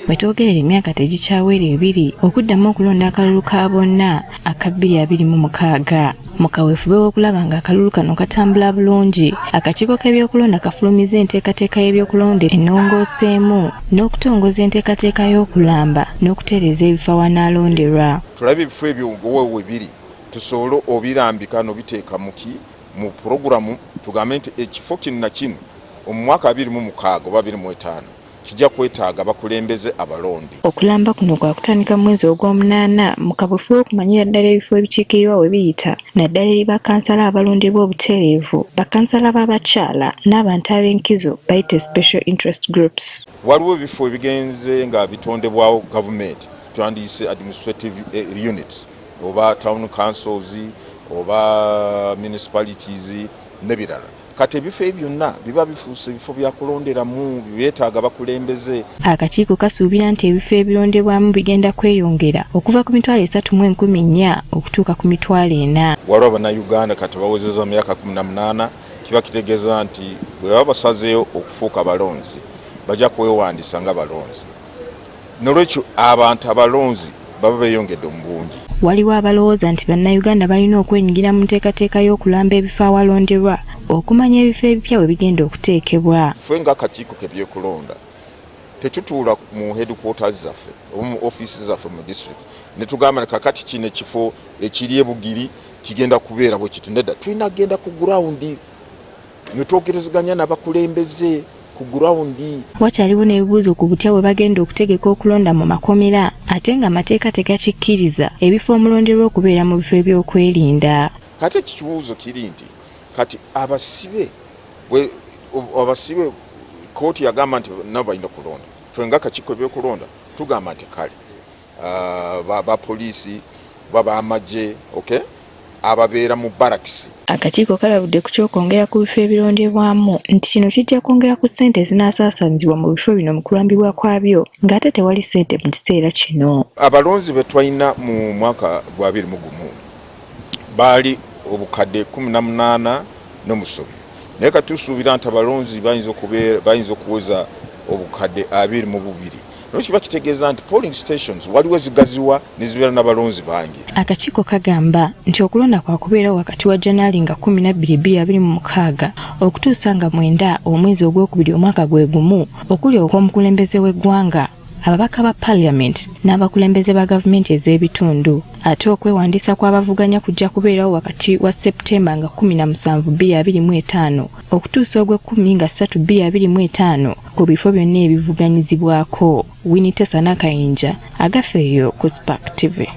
Wetwogerera emyaka tegikyawera 2 okuddamu okulonda akalulu ka bonna aka 2026. Mu kaweefube w'okulaba ng'akalulu kano katambula bulungi, akakiiko k'ebyokulonda kafulumizza enteekateeka y'ebyokulonda ennongooseemu n'okutongoza enteekateeka y'okulamba n'okutereeza ebifo awanaalonderwa. Tulabe ebifo ebyo we biri, tusobole obirambika n'obiteeka muki mu puroguramu, tugambe nti ekifo kino na kino omu mwaka 26 oba 25 kijja kwetaaga abakulembeze abalonde. Okulamba kuno kwakutandika mu mwezi ogw'omunaana mu kaweefube okumanyira ddala ebifo ebikiikirirwa we biyita, naddala eri bakansala abalondebwa obutereevu, bakansala b'abakyala n'abantu ab'enkizo bayite special interest groups. Waliwo ebifo ebigenze nga bitondebwawo gavumenti, twandiyise administrative units oba town councils oba municipalities n'ebirala. Kati ebifo ebyo byonna biba bifuuse ebifo byakulonderamu, byetaaga bakulembeze. Akakiiko kasuubira nti ebifo ebirondebwamu bigenda kweyongera okuva ku 304,000 okutuuka ku 400,000. Waliwo Abannayuganda kati bawezezza mu myaka 18, kiba kitegeeza nti bwe baba basazeeyo okufuuka balonzi bajja kwewandiisa nga balonzi. Nolwekyo abantu abalonzi baba beeyongedde mu bungi. Waliwo abalowooza nti Bannayuganda balina okwenyigira mu nteekateeka y'okulamba ebifo awalonderwa okumanya ebifo ebipya we bigenda okuteekebwa. Ffe ng'akakiiko k'ebyokulonda tetutuula mu headquarters zaffe oba mu ofiisi zaffe mu district ne tugamba kakati kino ekifo ekiri e Bugiri kigenda kubeera bwe kiti. Nedda, tulina kugenda ku ground ne twogerezeganya n'abakulembeze ku ground. Wakyaliwo n'ebibuuzo ku butya bwe bagenda okutegeka okulonda mu makomera ate ng'amateeka tegakikkiriza ebifo omulonderwa okubeera mu bifo ebyokwerinda. Kati ekibuuzo kiri nti kati abasibe kooti yagamba nti nabo balina kulonda. Ffe ng'akakiiko ebyokulonda tugamba nti kale bapoliisi baba amagye, okay, ababeera mu barracks. Akakiiko kalabudde ku ky'okwongera ku bifo ebirondebwamu nti kino kijja kwongera ku ssente ezinaasaasaanyizibwa mu bifo bino mu kulambibwa kwabyo, ng'ate tewali ssente mu kiseera kino. Abalonzi be twalina mu mwaka gwa 21 baali obukadde 18 n'omusobi, naye kati tusuubira nti abalonzi bayinza okuweza obukadde 22. Naye kiba kitegeeza nti polling stations waliwo ezigaziwa nezibeera n'abalonzi bangi. Akakiiko kagamba nti okulonda kwakubeerawo wakati wa Janaali nga 12 2026 okutuusa nga 9 omwezi ogwokubiri omwaka gwe gumu, okuli okw'omukulembeze w'eggwanga, ababaka ba Parliament n'abakulembeze ba gavumenti ez'ebitundu. Ate okwewandiisa kw'abavuganya kujja kubeerawo wakati wa Seputemba nga 17 2025 okutuusa ogw'ekkumi nga 3 2025 ku bifo byonna ebivuganyizibwako. Winitesa Nakayinja, Agafeeyo ku Spark TV.